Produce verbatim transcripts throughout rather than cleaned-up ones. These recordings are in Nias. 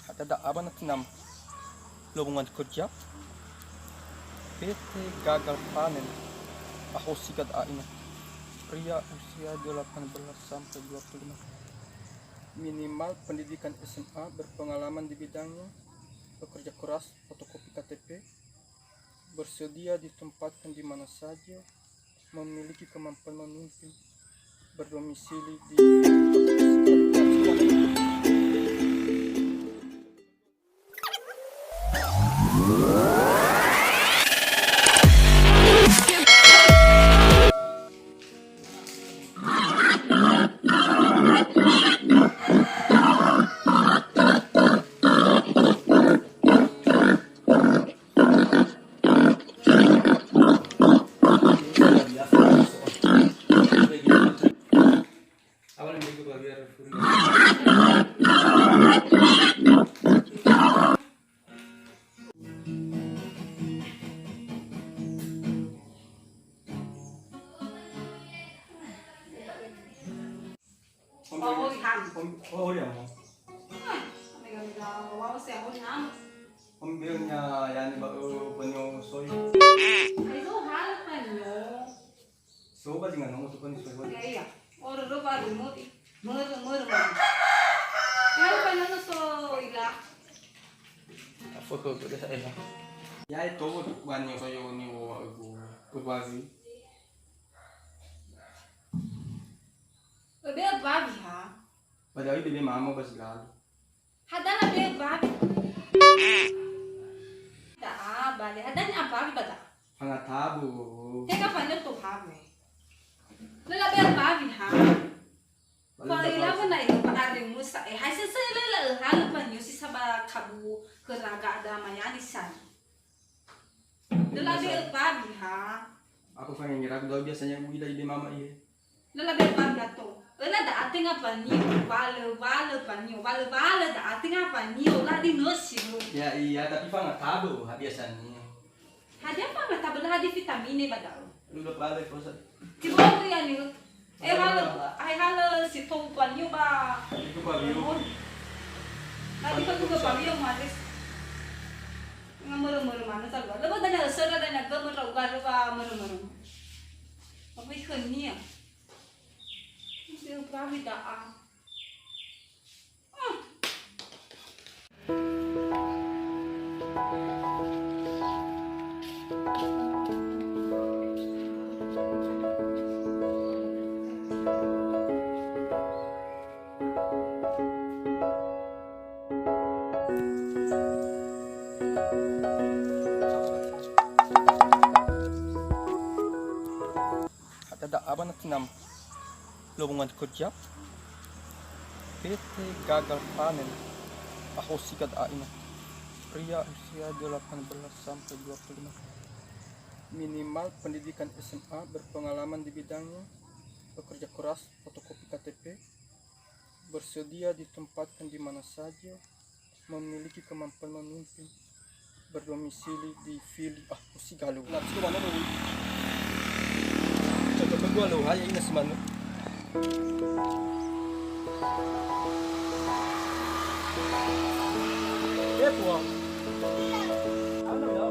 Ada da'a ba na tinama. Lowongan kerja. P T Gagal Panen. Ahosi gada'a ina. Pria usia delapan belas sampai dua puluh lima. Minimal pendidikan S M A, berpengalaman di bidangnya, bekerja keras, fotokopi K T P, bersedia ditempatkan di mana saja, memiliki kemampuan memimpin, berdomisili di Wa'auri hanu. Wa'auri amo. Ah, mega-mega wa'auri hanu. Om be'e nya yani ba, eh, panio soi. Ai zo hal panio. So ba zinga nomo tu panio soi. Ya, iya. Oro do ba rumoti. Mer, mer, mer. Ya panio no so ila. Apa kau kau dah elah. Ya itu panio soi ni wa ibu. Berbazi. Bebe babi ha. Padahal bebe mama ba si galu. Hadia na be babi. Da'a bale, hadia ni ababi ba da'a. Fangatabu. Tega fanya to habe. Lala be babi ha. Fa ila ba na ila ba are musa e. Hai sese lala hal ba nyusi saba kabu keraga ada mayani sai. Lala be babi ha. Aku fangengeraku da'ö biasanya uila ibe mama ihe. Lala be babi ato. Ela da'a tenga panio, wale, wale panio, wale, wale da'a tenga panio, la di nasi lo. Ya iya, tapi fangatabu ha biasanya. Hadia fangatabu la di vitamine ba da'ö. Lu da pale kosa. Tiba aku ya ni. Eh, halo, ai halo si tou panio ba. Itu panio. Na di ko tu panio manis. Ngamere-mere mana sa lu. Lebo dana sera dana gemer ra uga ba mere-mere. Apa ikhenia? Dia perawi da'a. Ada da'a ba na tinama. Lowongan kerja, P T Gagal Panen, ahosi gada'a ina. Pria usia delapan belas sampai dua puluh lima. Minimal pendidikan S M A, berpengalaman di bidangnya, bekerja keras, fotokopi K T P, bersedia ditempatkan di mana saja, memiliki kemampuan memimpin, berdomisili di Fili. Ah, usi galu. Nah, sudah mana dulu? Cocok berdua lo, hai, ini semana. Ya, tuang. Mana ya?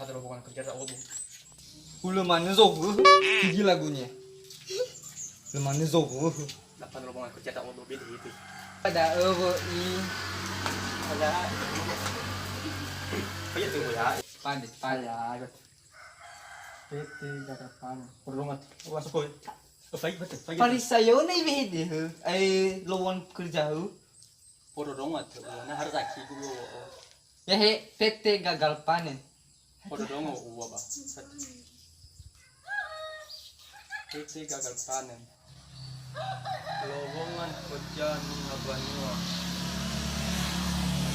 Rombongan kerja tak odo. Hulö manö zohö, tinggi lagunya. Hulö manö zohö. Dapat rombongan kerja tak odo, beda itu. Pada öwö'i. Pada. Kayak tuh ya. Pande, pande. Ya, P T Gagapan. Perlu ngat. Wah, sepoi. Baik, betul. Baik. Farisayo na ibehe dehö. Ai lowon kerja hö. Podorongo atö uwa, na harus aki guru. Ya he, P T gagal panen. Podorongo uwa ba. P T gagal panen. Lowongan kerja niha banua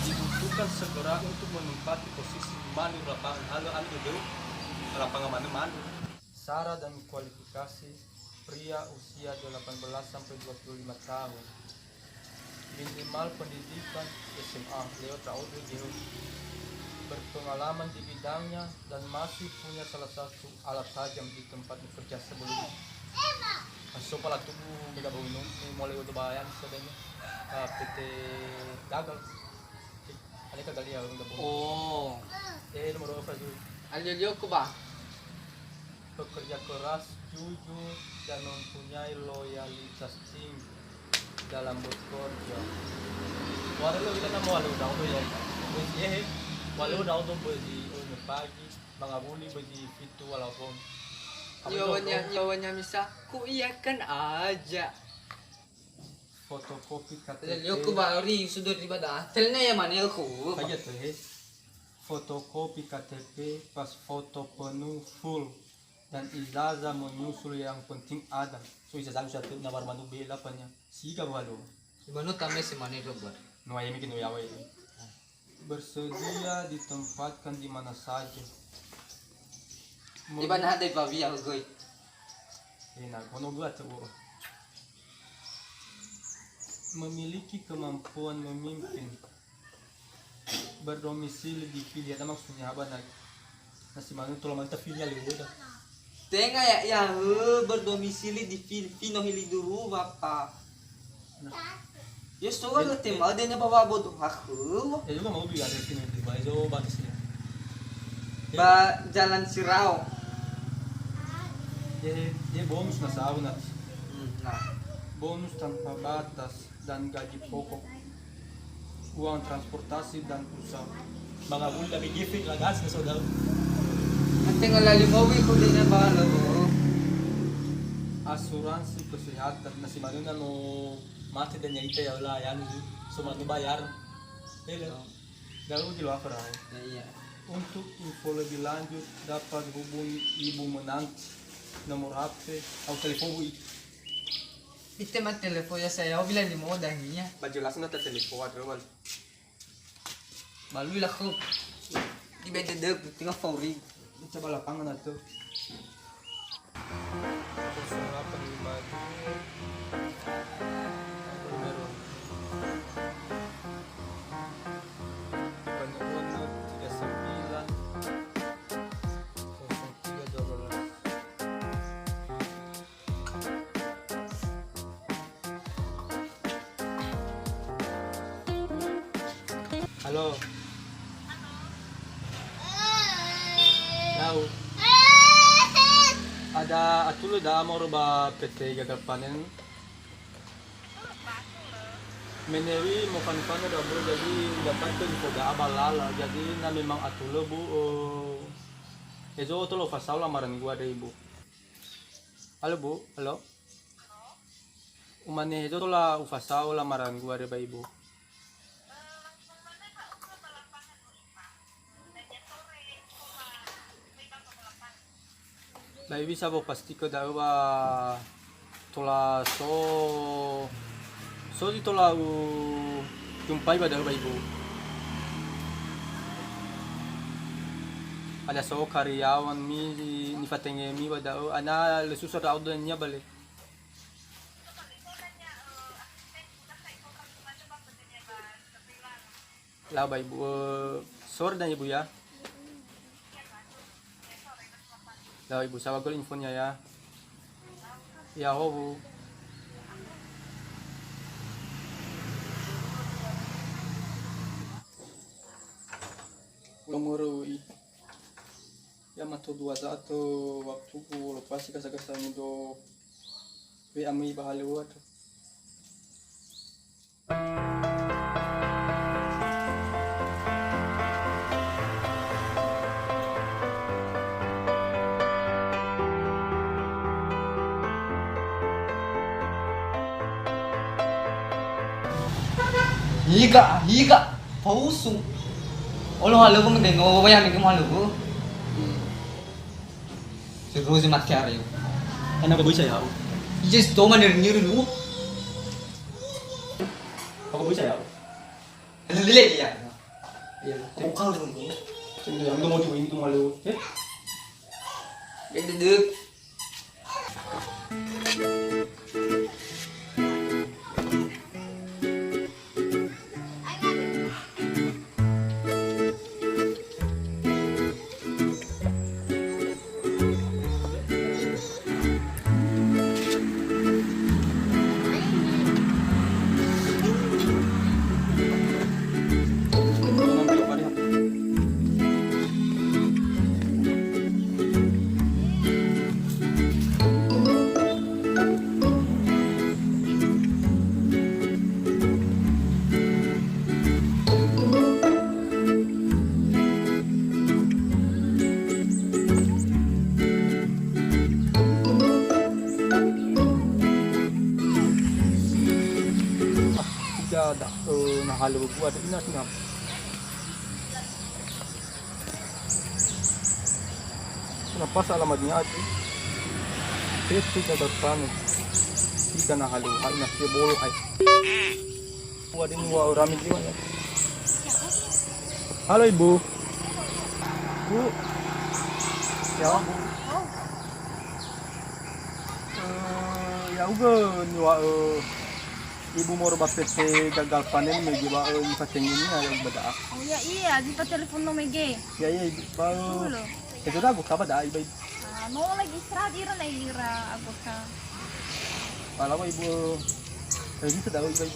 dibutuhkan segera untuk menempati posisi manur lapangan. Halo, anu dödöu? Lapangan manö manur. Syarat dan kualifikasi: pria usia delapan belas sampai dua puluh lima tahun. Minimal pendidikan S M A lewat Raodo Jero. Berpengalaman di bidangnya dan masih punya salah satu alat tajam di tempat bekerja sebelumnya. Aso pala tubuh mega bau nu, ni mulai udah bayang sebenarnya. Ah, P T gagal. Aleka galia udah bau. Oh. Eh, nomor apa tu? Alio-lio ku ba. Pekerja keras, jujur, dan mempunyai loyalitas tinggi dalam bekerja. Wale lo kita nama wale udah auto ya. Besi eh, wale udah auto besi, oh, pagi, mangabuli besi fitu walaupun. Nyawanya, nyawanya misa, ku iakan aja. Fotokopi K T P. Lio ku bari sudah di bada. Telna ya mana ku. Aja tuh, he. Fotokopi K T P, pas foto penuh full. Dan ijazah menyusul, yang penting ada. So ijazah satu, nawar manu bela apanya. Siga balu. Di mana tamai semane dober. No ayam bikin yawa ini. Bersedia ditempatkan di mana saja. Di mana ada bawi aku goi. Enak, kono gua tuh. Memiliki kemampuan memimpin. Berdomisili di Fili, ada maksudnya apa, nak? Nasi manu tolong kita Fili ya, udah. Tenga ya, ya, he, berdomisili di Fili, Fino hili duru, Bapak. Nah. Ya, so kan tema ada nya bawa bodoh aku. Ya, juga mau bilang di sini, di Baizo, batasnya. Ba Jalan Sirao. Ya, ya, bonus na sauna. Hmm, nah. Bonus tanpa batas dan gaji pokok. Uang transportasi dan pulsa. Mangabuli tapi gifit lah gas ke saudara. Nanti ngalali mobil ku dina bala, oh. Asuransi kesehatan, nasi manuna no mate dan nyaita ya Allah, ya nu, so manu bayar. Hello. Dalu di luar perai. Ya, iya. Untuk info lebih lanjut dapat hubungi Ibu Menanti, nomor H P atau telepon, Bu. Ite ma telefon ya saya, oh, bila limo dahnya. Ba jelas na telepon ada, Bang. Balui lah kau. Di beda dek, tinggal Fauri. Coba lapangan atau. Kosong delapan lima. Nomor. Nomor tiga sembilan. Kosong tiga dua belas. Halo. Lau. Ada atulö da'a moroi ba P T Gagal Panen. Menewi mofanu-fanu da bro, jadi dapat ke info da'a ba lala. Jadi na memang atulö, Bu, eh, ezo tola ufasao lamaran gua deh, Ibu. Halo, Bu. Halo. Umane hezo tola ufasao lamaran gua re ba ibu. Ba ibu bisa bo pastiko da'ö ba tola so, so zi tola ujumpai ba da'ö ba ibu. Ada so karyawan mi nifatenge mi ba da'ö, ana lö susa da'ö dania bale. Lau ba ibu, eh, sore dan ibu ya. Lau ibu, sawa gol infonya ya. Ya, ho bu. Nomor U I. Ya mato dua za atau waktugu lo pasi kasa-kasa mudo we ami bahale wa tu. Higa, higa, pausu. Olo halögu mendengo, wayah mege mo halögu. Seru si mati hari. Ena ko bisa ya. Yes, to mana nyeri lu. Aku bisa ya. Lele ya. Iya. Aku kau dulu. Sini yang mau coba itu malu. Eh? Dek, dek, dek. Ida da'ö na halö bua da ina singa. Na pas alamatnya aja. Itu gagal panen. Ida na halö, hai na sia bolo hai. Wah, dia nua orang ni jiwa ya. Halo, Ibu. Bu. Ya. Eh, ya uga nua, eh, Ibu moro ba P T gagal panen mege ba, eh, nifatenge ini ya uga da'a. Oh ya iya, di pa telepon no mege. Ya iya, Ibu. Ba, eh, Betul loh. Itu dah anggota ba da'a, Ibu. Ah, no lagi istirahat ira na ira anggota. Pala wa Ibu, eh, bisa da'a, Ibu.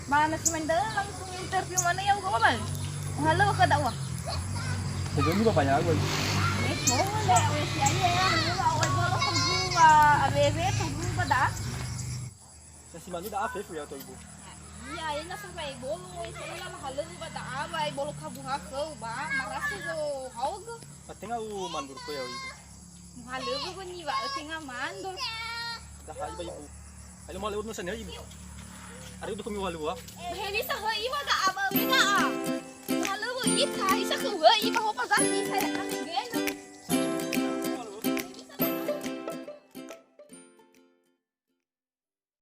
Mana si main dalam langsung interview mana ya, uga bal? Halo, ke dakwah. Jadi ini bapaknya aku. Eh, boleh, wes ya, iya, ya, lu lah, wes boleh tunggu, ah, A B B tunggu pada. Ya, si malu da'a fefu ya, to, Ibu. Iya, ini sampai bolu, wes lah, halo, pada apa, bolu kabuha ke, ba, marasi go, hau ge. Tenga u mandur ko ya, Ibu. Muhalöŵö niŵa'ö tenga mando. Daha iba ibu. Ayo muhalöŵö nusa ne ibu. Ari udah kami walua. Heli sahö iwa da